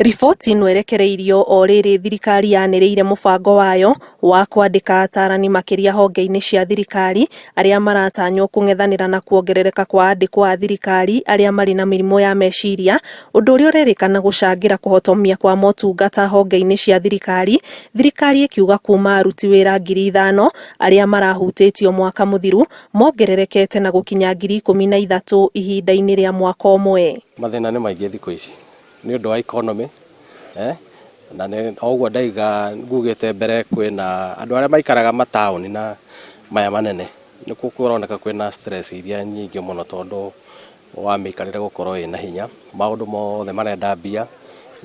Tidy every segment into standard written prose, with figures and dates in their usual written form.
Riboti ĩno ĩrekereirio o rĩrĩ thirikari yanĩrĩire mũbango wayo wa kwandĩka atarani makĩria honge-inĩ cia thirikari arĩa maratanywo kũng'ethanĩra na kuongerereka kwa andĩkwo a thirikari arĩa marĩ na mĩrimũ ya meciria, ũndũ ũrĩa ũrerĩkana gũcangĩra kũhotomia kwa motungata honge-inĩ cia thirikari, thirikari ĩkiuga kuma aruti wĩra 5,000 arĩa marahutĩtio mwaka mũthiru mongererekete na gũkinya 13,000 ihinda-inĩ rĩa mwaka ũmwe. Mathĩna nĩ maingĩ thikũ ici nĩ ũndũ wa economy, na nĩ o ũguo ndaiga ngugĩte mbere, kwĩna andũ arĩa maikaraga mataũni na maya manene, nĩkuo kũroneka kwĩna stress iria nyingĩ mũno tondũ wa mĩikarĩre gũkorwo ĩna hinya. Maũndũ mothe marenda mbia,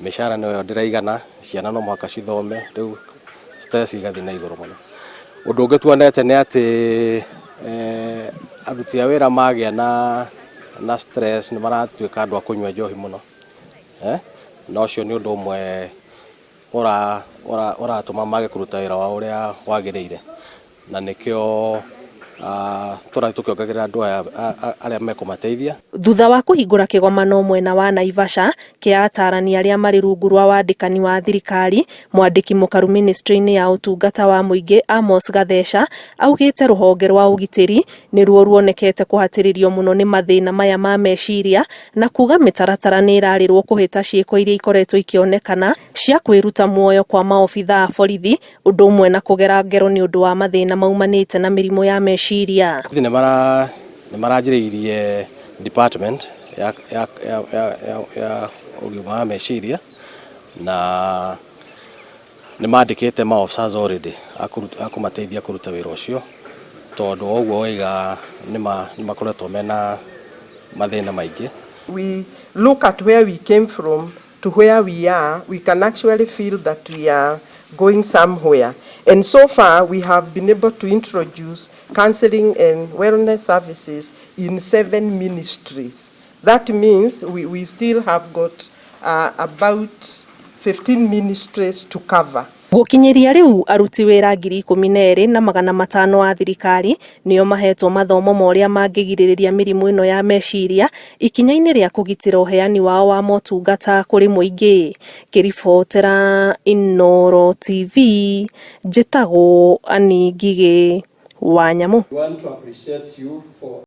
mĩcara nĩyo ndĩraigana, ciana no mũhaka cithome, rĩu stress igathiĩ na igũrũ mũno. Ũndũ ũngĩ tuonete nĩ atĩ aruti a wĩra magĩa na stress nĩ maratuĩka andũ a kũnyua njohi mũno, na ũcio nĩ ũndũ ũmwe ũratũma mage kũruta wĩra wao ũrĩa wagĩrĩire, na nĩkĩo tũrathiĩ tũkĩongagĩrĩra andũ aya arĩa mekũmateithia. Thutha wa kũhingũra kĩgomano mwena wa Naivasha kĩa atarani arĩa marĩ rungu rwa wandĩkani wa thirikari, mwandĩki mũkaru ministry-inĩ ya ũtungata wa mũingĩ Amos Gatheca augĩte rũhonge rwa ũgitĩri nĩruo ruonekete kũhatĩrĩrio mũno nĩ mathĩna maya ma meciria, na kuga mĩtaratara nĩ ĩrarĩrwo kũhĩta ciĩko iria ikoretwo ikĩonekana cia kwĩruta muoyo kwa maobitha a borithi, ũndũ ũmwe na kũgera ngero nĩ ũndũ wa mathĩna maumanĩte na mĩrimũ ya meciria. Nĩ maranjĩrĩirie department ya ũgima wa meciria, na nĩ mandĩkĩte ma officers already a kũmateithia kũruta wĩra ũcio, tondũ o ũguo waiga nĩ makoretwo mena mathĩna maingĩ. We look at where we came from to where we are, we can actually feel that we are going somewhere. And so far, we have been able to introduce counseling and wellness services in seven ministries. That means we still have got about 15 ministries to cover. Gũkinyĩria rĩu, aruti wĩra 12,500 a thirikari nĩo mahetwo mathomo ma ũrĩa mangĩgirĩrĩria mĩrimũ ĩno ya meciria ikinya-inĩ rĩa kũgitĩra ũheani wao wa motungata kũrĩ mũingĩ. Ngĩribotera Inooro TV, njĩtagwo Annie Ngigĩ wa Nyamũ. We want to appreciate you for